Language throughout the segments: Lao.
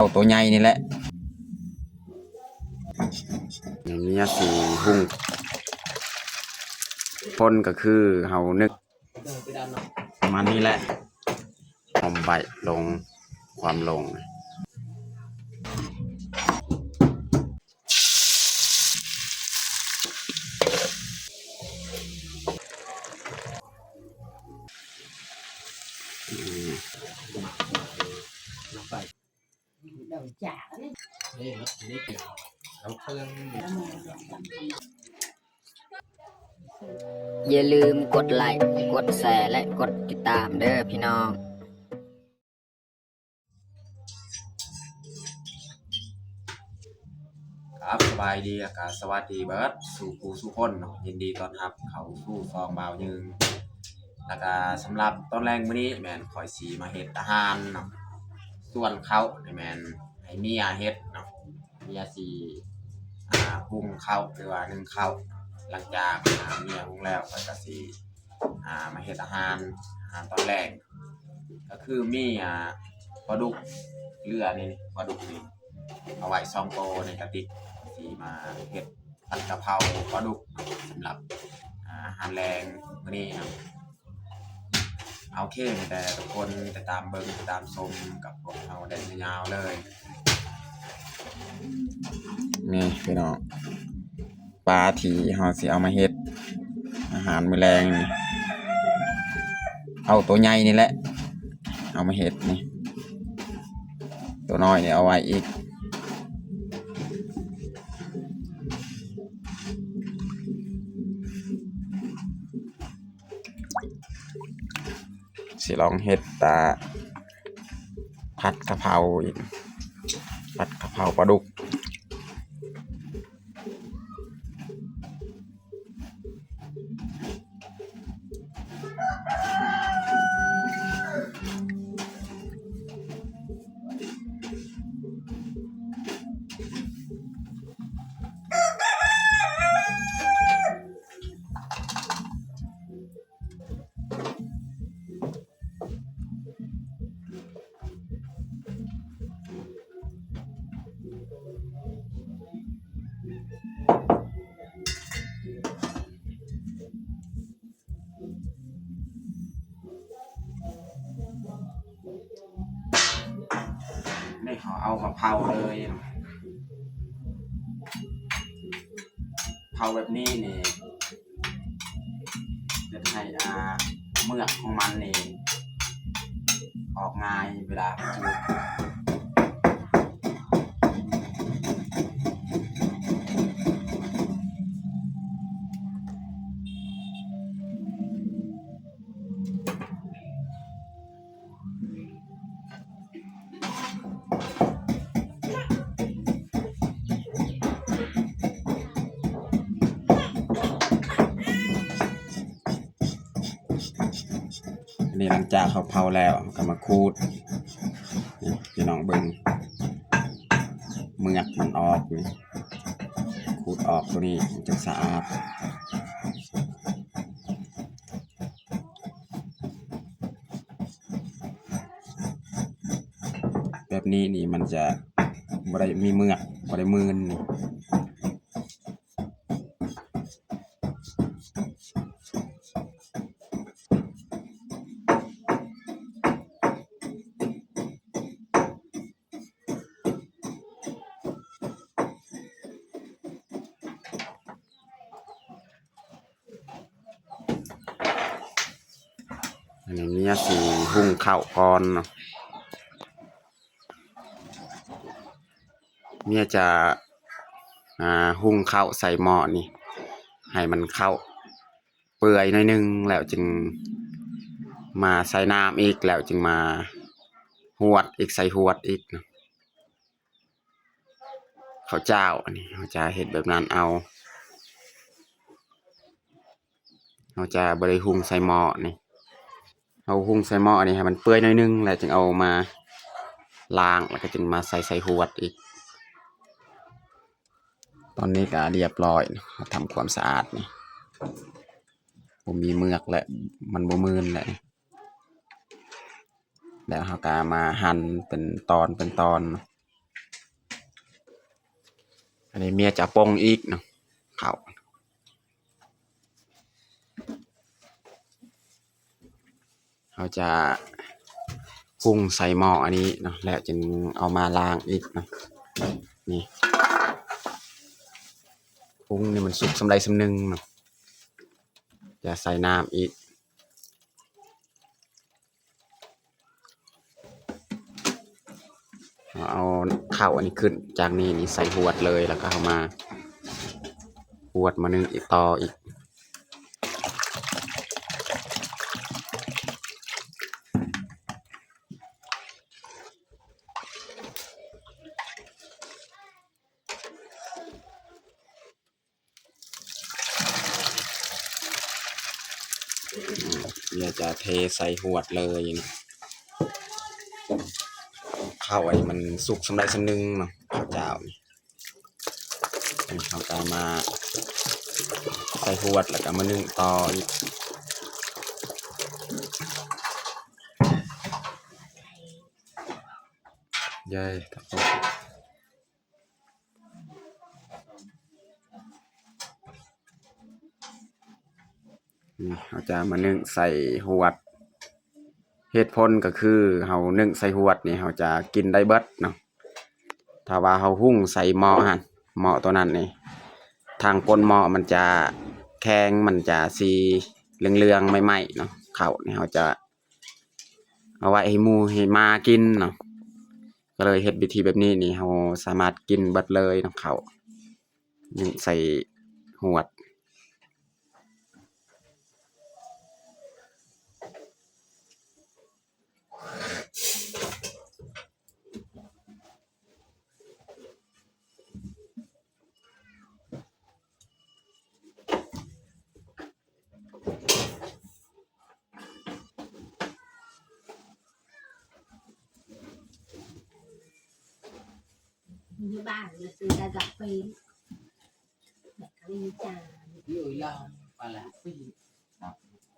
ເອົາໂຕໃຫຍ່ນີ້ແຫຼະ ເມຍຊິຫຸ່ງ ຄົນກໍຄືເຮົານຶກ ປະມານນີ້ແຫຼະ ຫອມໃບລົງ ຄວາມລົງ. ຢ່າລືມກົດໄລ້ ກົດແຊ ແລະ ກົດຕິດຕາມເດີພີ່ນ້ອງ. ຄັບ ສະບາຍດີ ແລະກະສະຫວັດດີເບິດສູ່ຜູ້ສູ່ຄົນເນາະ ຍິນດີຕ້ອນຮັບເຂົ້າສູ່ຊ່ອງບ່າວຍືງ ແລະກະສຳລັບຕອນແລງມື້ນີ້ແມ່ນຂ້ອຍຊິມາເຮັດອາຫານເນາະ ສ່ວນເຂົ້ານີ້ແມ່ນໃຫ້ເມຍເຮັດເນາະ ເມຍຊິ ອ່າ ຫຸ່ງເຂົ້າ ຫຼືວ່າໜຶ້ງເຂົ້າ ຫຼັງຈາກ ອ່າ ເມຍຫຸ່ງແລ້ວ ຂ້ອຍກະຊິ ອ່າ ມາເຮັດອາຫານ ອາຫານຕອນແລງ ກໍຄືມີ ອ່າ ປາດຸກເຫຼືອນີ້ ປາດຸກນີ້ ເອົາໄວ້ສອງໂຕໃນກະຕິກ ຊິມາເຮັດຜັດກະເພົາປາດຸກ ສຳລັບ ອາຫານແລງມື້ນີ້ເນາະ. ໂອເຄ ໃຫ້ແຕ່ທຸກຄົນໄດ້ຕາມເບິ່ງ ຕາມຊົມກັບພວກເຮົາໄດ້ຍາວໆເລີຍ ນີ້ພີ່ນ້ອງ. ປາທີ່ເຮົາຊິເອົາມາເຮັດອາຫານມື້ແລງນີ້ ເອົາໂຕໃຫຍ່ນີ້ແຫຼະ ເອົາມາເຮັດນີ້ ໂຕນ້ອຍນີ້ເອົາໄວ້ອີກ ຊິລອງເຮັດ ອ່າ ຜັດກະເພົາອີກ ຜັດກະເພົາປາດຸກ. ນີ້ເຮົາເອົາມາເຜົາເລີຍ ເຜົາແບບນີ້ນີ້ ເຮັດໃຫ້ ອ່າ ເໝືອກຂອງມັນນີ້ອອກງ່າຍເວລາເຮົາຈູດ. ອັນນີ້ຫຼັງຈາກເຮົາເຜົາແລ້ວ ເຮົາກໍມາຂູດ ນີ້ພີ່ນ້ອງເບິ່ງ ເໝືອກມັນອອກນີ້ ຂູດອອກໂຕນີ້ ມັນຈະສະອາດ. ແບບນີ້ນີ້ມັນຈະບໍ່ໄດ້ມີເໝືອກ ບໍ່ໄດ້ມື່ນ. ອັນນີ້ເມຍຊິຫຸ່ງເຂົ້າກ່ອນເນາະ ເມຍຈະ ຫຸ່ງເຂົ້າໃສ່ໝໍ້ນີ້ ໃຫ້ມັນເຂົ້າເປື່ອຍໜ້ອຍໜຶ່ງ ແລ້ວຈຶ່ງມາໃສ່ນ້ຳອີກ ແລ້ວຈຶ່ງມາຫວດອີກ ໃສ່ຫວດອີກ. ເຂົ້າຈ້າວ ອັນນີ້ເຮົາຈະເຮັດແບບນັ້ນເອົາ ເຮົາຈະບໍ່ໄດ້ຫຸ່ງໃສ່ໝໍ້ນີ້ ເຮົາຫຸ່ງໃສ່ໝໍ້ນີ້ໃຫ້ມັນເປື່ອຍໜ້ອຍໜຶ່ງ ແລ້ວຈຶ່ງເອົາມາລ້າງ ແລ້ວກໍຈຶ່ງມາໃສ່ ໃສ່ຫວດອີກ. ຕອນນີ້ກໍລຽບຮ້ອຍ ເຮົາທຳຄວາມສະອາດນີ້ ບໍ່ມີເໝືອກແລ້ວ ມັນບໍ່ມື່ນແລ້ວ. ແລ້ວເຮົາກໍມາຫັ່ນເປັນຕອນ ເປັນຕອນ ອັນນີ້ເມຍຈະປົງອີກເນາະ ເຂົ້າ ເຮົາຈະປຸງໃສ່ໝໍ້ອັນນີ້ເນາະ ແລ້ວຈຶ່ງເອົາມາລ້າງອີກເນາະ. ນີ້ ປຸງນີ້ມັນສຸກສ່ຳໃດສ່ຳໜຶ່ງເນາະ ຈະໃສ່ນ້ຳອີກ. ເຮົາເອົາເຂົ້າອັນນີ້ຂຶ້ນຈາກນີ້ນີ້ໃສ່ຫວດເລີຍ ແລ້ວກໍເອົາມາຫວດມາໜຶ້ງອີກຕໍ່ອີກ. ອືມ ດຽວຈະເທໃສ່ຫວດເລີຍ. ເຂົ້າອັນນີ້ມັນສຸກສ່ຳໃດສ່ຳໜຶ່ງເນາະ ເຂົ້າຈ້າວນີ້. ນີ້ເຮົາກໍມາໃສ່ຫວດ ແລ້ວກໍມາໜຶ້ງຕໍ່ອີກ. ເຢ້ ນີ້ເຮົາຈະມາໜຶ້ງໃສ່ຫວດ. ເຫດຜົນກໍຄືເຮົາໜຶ້ງໃສ່ຫວດນີ້ ເຮົາຈະກິນໄດ້ເບິດເນາະ. ຖ້າວ່າເຮົາຫຸ້ງໃສ່ໝໍ້ຫັ້ນ ໝໍ້ໂຕນັ້ນນີ້ ທາງກົ້ນໝໍ້ມັນຈະແຂງ ມັນຈະສີເຫຼືອງໆ ໄໝ້ໆ ເນາະ. ເຂົ້ານີ້ເຮົາຈະເອົາໄວ້ໃຫ້ໝູຫ້ໝາກິນເນາະ. ກໍເລີຍເຮັດວິທີແບບນີ້ນີ້ ເຮົາສາມາດກິນເບິດເລີຍເນາະ ເຂົ້າ ໜຶ້ງໃສ່ຫວດ. ຢູ່ບ້ານກໍຊື້ໄດ້ກັບປີ ແລ້ວກໍມີຈານ ຢູ່ລາວປາລະປີ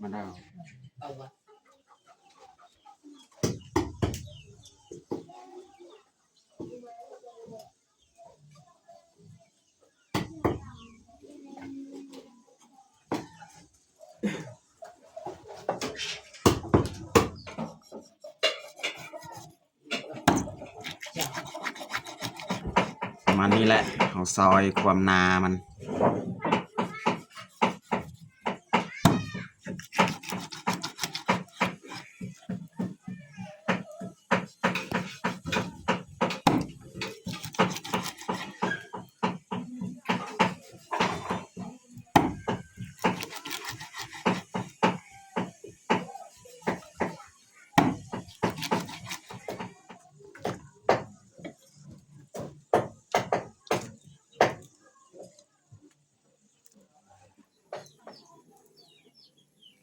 ມາດາວ ເອົາວະ. ປະມານນີ້ແຫຼະ ເຮົາຊອຍຄວາມໜາມັນ.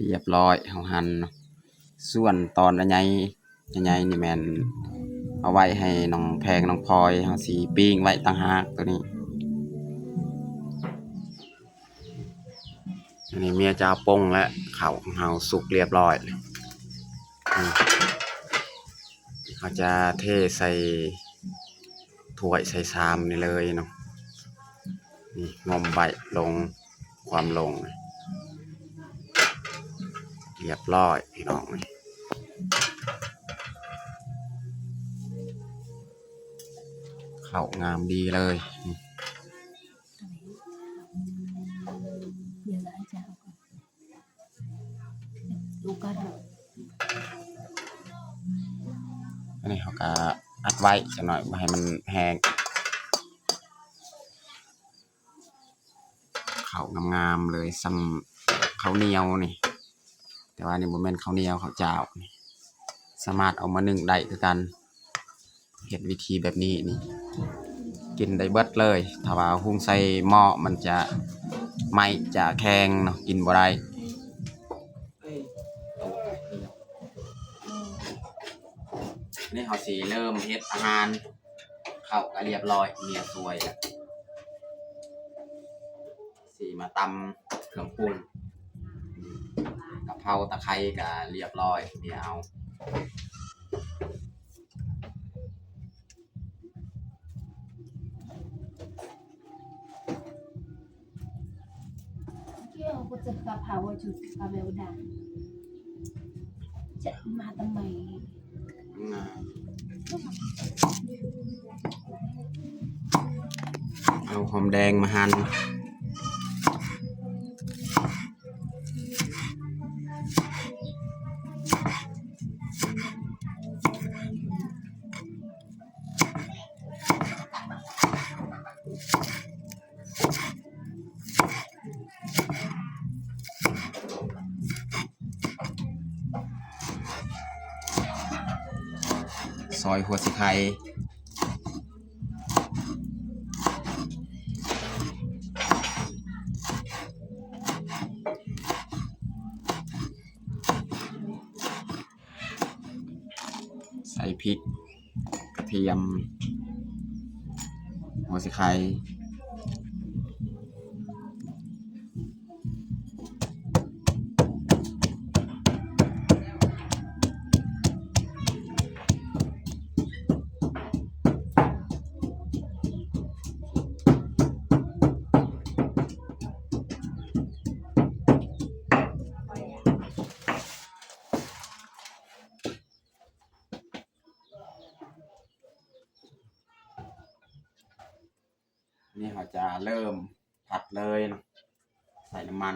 ຮຽບຮ້ອຍ ເຮົາຫັ່ນເນາະ. ສ່ວນຕອນໃຫຍ່ ໃຫຍ່ໆ ນີ້ແມ່ນເອົາໄວ້ໃຫ້ນ້ອງແພງ ນ້ອງພອຍ ເຮົາຊິປີ້ງໄວ້ຕ່າງຫາກ ໂຕນີ້. ອັນນີ້ເມຍຈາປົງແລ້ວ ເຂົ້າຂອງເຮົາສຸກຮຽບຮ້ອຍ ອືມ ເຮົາຈະເທໃສ່ຖ້ວຍໃສ່ຊາມນີ້ເລີຍເນາະ. ນີ້ ງົມໄວ້ລົງ ຄວ່ຳລົງ ຮຽບຮ້ອຍພີ່ນ້ອງ. ເຂົ້າງາມດີເລີຍ. ອັນນີ້ເຮົາກະອັດໄວ້ຈັກໜ້ອຍ ບໍ່ໃຫ້ມັນແຫ້ງ. ເຂົ້າງາມໆ ເລີຍ ສ່ຳເຂົ້າໜຽວນີ້ ແຕ່ວ່ານີ້ບໍ່ແມ່ນເຂົ້າໜຽວ ເຂົ້າຈ້າວນີ້ ສາມາດເອົາມາໜຶ້ງໄດ້ຄືກັນ. ເຮັດວິທີແບບນີ້ນີ້ ກິນໄດ້ເບິດເລີຍ. ຖ້າວ່າຫຸ້ງໃສ່ໝໍ້ ມັນຈະໄໝ້ ຈະແຂງເນາະ ກິນບໍ່ໄດ້. ນີ້ເຮົາຊິເລີ່ມເຮັດອາຫານ. ເຂົ້າກໍຮຽບຮ້ອຍ ເມຍຊ່ວຍແລ້ວ. ຊິມາຕຳເຄື່ອງປຸງ ກະເພົາ ຕະໄຄ ກະຮຽບຮ້ອຍ ເມຍເອົາ. Cakap awak cakap yang udah. Cak mata mai. ເອົາຫອມແດງມາຫັ່ນ. ຊອຍຫົວສີໄຄ. ໃສ່ພິກ ກະທຽມ ຫົວສີໄຄ. ນີ້ເຮົາຈະເລີ່ມຜັດເລີຍເນາະ ໃສ່ນ້ຳມັນ.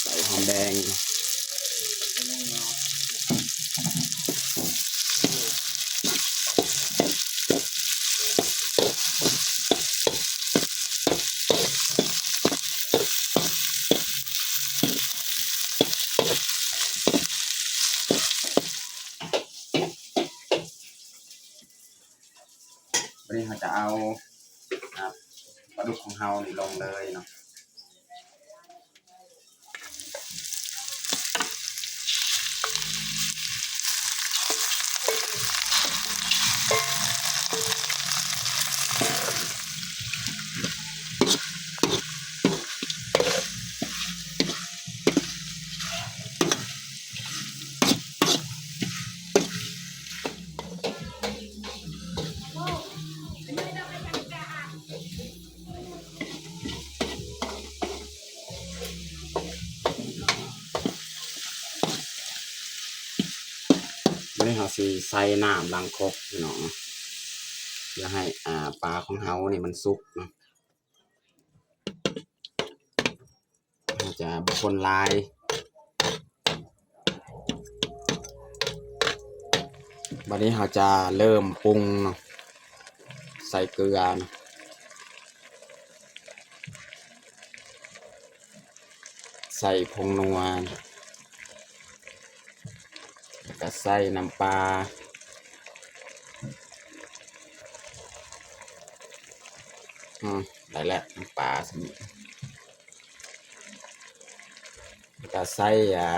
ໃສ່ຫອມແດງ. ບາດນີ້ເຮົາຈະເອົາ ອ່າ ປາດຸກຂອງເຮົານີ້ລົງເລີຍເນາະ. ບາດນີ້ເຮົາຊິໃສ່ນ້ຳລ້າງຄົກ ພີ່ນ້ອງເນາະ ເພື່ອໃຫ້ ອ່າ ປາຂອງເຮົານີ້ມັນສຸກເນາະ. ເຮົາຈະບໍ່ຄົນຫຼາຍ. ບາດນີ້ເຮົາຈະເລີ່ມປຸງເນາະ ໃສ່ເກືອເນາະ ໃສ່ຜົງນົວ ແລ້ວກະໃສ່ນ້ຳປາ. ອືມ ໄດ້ແລ້ວ ນ້ຳປາສ່ຳນີ້ ແລ້ວກະໃສ່ ອ່າ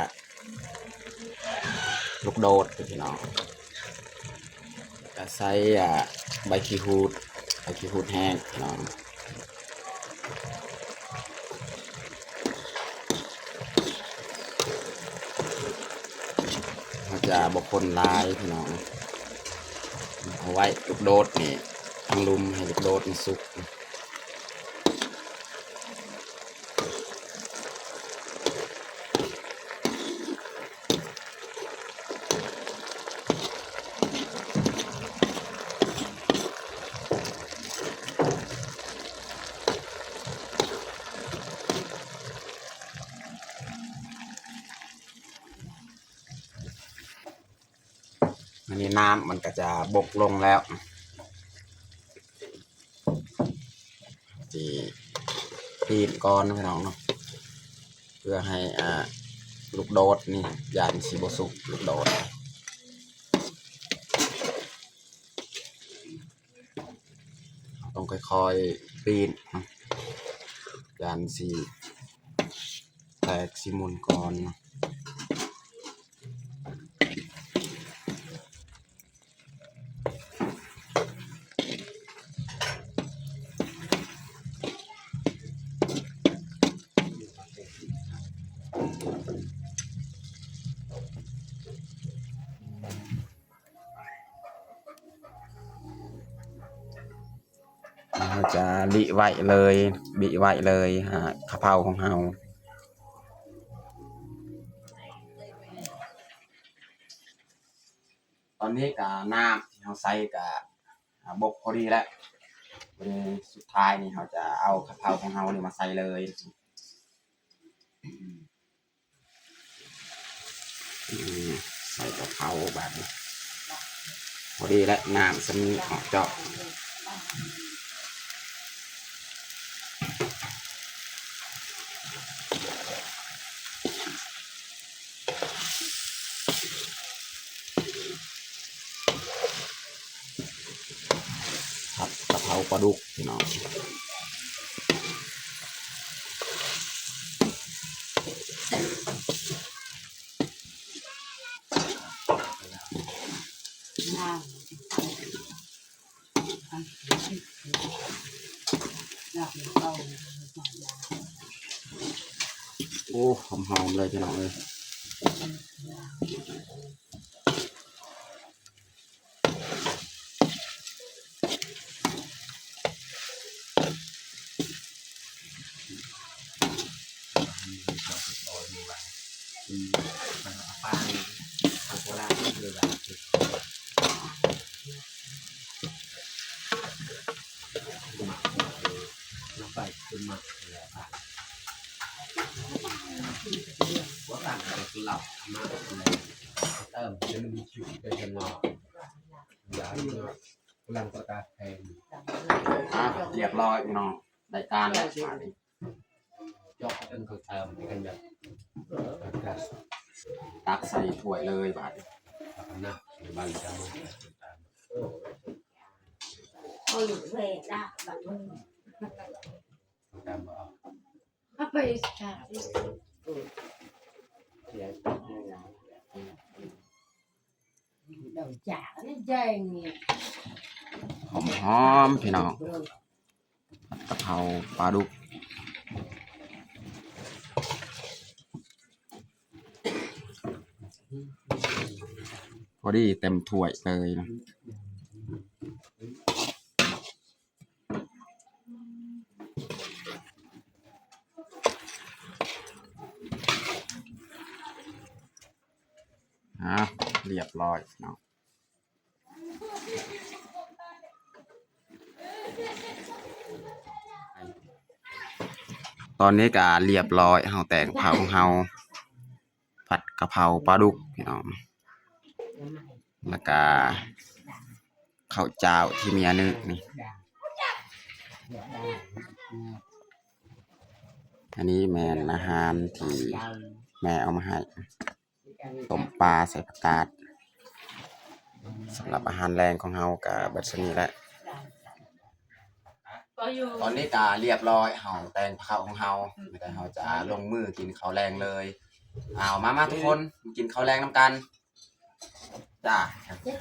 ລູກໂດດ ພີ່ນ້ອງ ແລ້ວກະໃສ່ ອ່າ ໃບຂີ້ຫູດ ໃບຂີ້ຫູດແຫ້ງ ພີ່ນ້ອງ. ເຮົາຈະບໍ່ຄົນຫຼາຍ ພີ່ນ້ອງ ເອົາໄວ້ລູກໂດດນີ້ທາງລຸ່ມ ໃຫ້ລູກໂດດນີ້ສຸກ. ອັນນີ້ນ້ຳມັນກະຈະບົກລົງແລ້ວ ຊິປີນກ່ອນເນາະ ພີ່ນ້ອງເນາະ ເພື່ອໃຫ້ ອ່າ ລູກໂດດນີ້ ຢ້ານຊິບໍ່ສຸກ ລູກໂດດ. ຄ່ອຍໆປີນເນາະ ຢ້ານຊິແຕກຊິໝຸ່ນກ່ອນເນາະ. ເຮົາຈະລິໄວ້ເລີຍ ບິໄວ້ເລີຍ ອາ ກະເພົາຂອງເຮົາ. ຕອນນີ້ກະນ້ຳທີ່ເຮົາໃສ່ກະ ອາ ບົກພໍດີແລ້ວ. ບາດນີ້ສຸດທ້າຍນີ້ເຮົາຈະເອົາກະເພົາຂອງເຮົານີ້ມາໃສ່ເລີຍ. ອືມ ໃສ່ກະເພົາບາດນີ້ ພໍດີແລ້ວ ນ້ຳຊຳນີ້ອອກເຈາະ. ຜັດກະເພົາປາດຸກພີ່ນ້ອງ. ໂອ້ ຫອມໆ ເລີຍພີ່ນ້ອງເອີຍ. ອ່ະ ຮຽບຮ້ອຍພີ່ນ້ອງ ໄດ້ການແລ້ວບາດນີ້. ຕັກໃສ່ຖ້ວຍເລີຍບາດນີ້. ຫອມໆ ພີ່ນ້ອງ ຜັດກະເພົາປາດຸກ ພໍດີເຕັມຖ້ວຍເລີຍນະ. ອ່າ ຮຽບຮ້ອຍເນາະ. ຕອນນີ້ກະຮຽບຮ້ອຍ ເຮົາແຕ່ງເຜົາຂອງເຮົາ ຜັດກະເພົາປາດຸກພີ່ນ້ອງ ແລ້ວກະເຂົ້າຈ້າວທີ່ເມຍນຶກນີ້. ອັນນີ້ແມ່ນອາຫານທີ່ແມ່ເອົາມາໃຫ້ ຕົ້ມປາໃສ່ຜັກກາດ. ສຳລັບອາຫານແລງຂອງເຮົາກະເບິດສ່ຳນີ້ແຫຼະ. ຕອນນີ້ກະຮຽບຮ້ອຍ ເຮົາແຕ່ງເຂົ້າຂອງເຮົາ ມີແຕ່ເຮົາຈະລົງມືກິນເຂົ້າແລງເລີຍ. ເອົາ ມາ ມາທຸກຄົນ ກິນເຂົ້າແລງນຳກັນ. ຈ້າ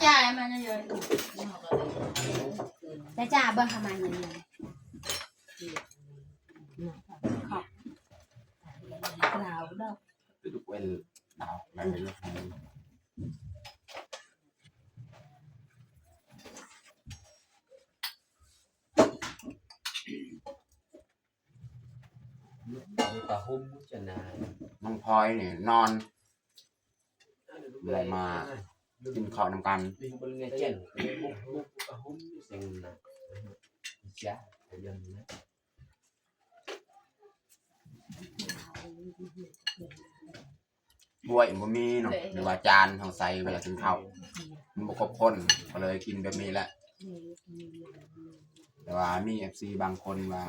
ຈ້າ ມາເລີຍ ຈ້າ ເບິ່ງເຂົ້າມາເລີຍ. ນ້ອງພອຍນີ້ນອນ ບໍ່ໄດ້ມາກິນເຂົ້ານຳກັນ. ຖ້ວຍບໍ່ມີເນາະ ຫຼືວ່າຈານເຮົາໃສ່ເວລາກິນເຂົ້າ ມັນບໍ່ຄົບຄົນ ກໍເລີຍກິນແບບນີ້ແຫຼະ. ແຕ່ວ່າມີເອັຟຊີບາງຄົນວ່າ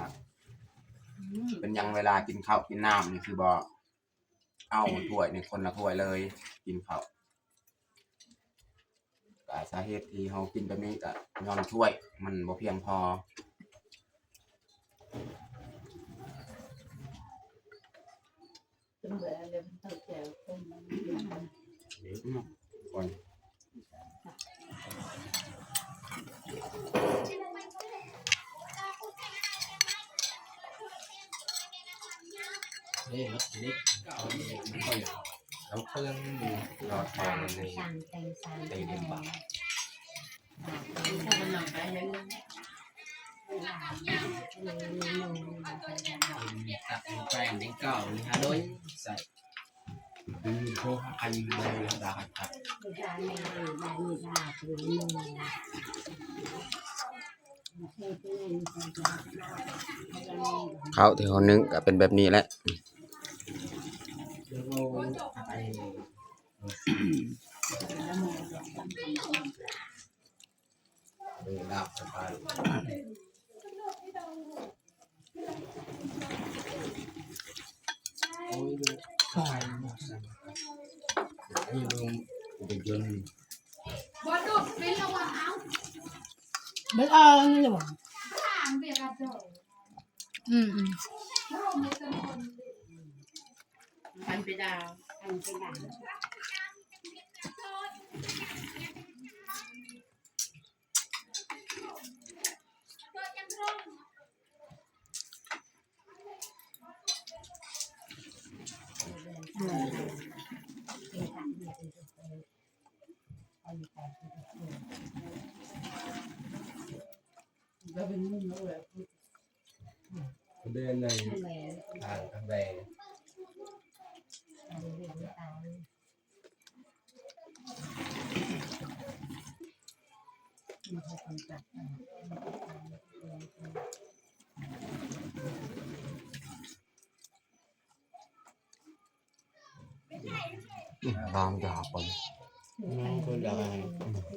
ເປັນຫຍັງເວລາກິນເຂົ້າກິນນ້ຳນີ້ຄືບໍ່ເອົາຖ້ວຍນີ້ຄົນລະຖ້ວຍເລີຍ ກິນເຂົ້າ. ກະສາເຫດທີ່ເຮົາກິນແບບນີ້ກະຍ້ອນຖ້ວຍມັນບໍ່ພຽງພໍ. ເອີ ເນາະ ກ່ອນ ເອີ ເນາະ ເອີ ນ້ຳເປືອງ ເນາະ ແຕ່ງ ແຕ່ງ ແຕ່ງ ເຂົ້າທີ່ເຮົາໜຶ້ງກໍເປັນແບບນີ້ແຫຼະ. ເບິ່ງເອົານີ້ບໍ່? ອືມໆ ພັນເປດາວ ພັນເປດາວ. ເດີນໃນທາງ ທາງແດງ. ອືມ ລາວມັນຈະຫາຄົນ ອືມ ຄົນລາວ.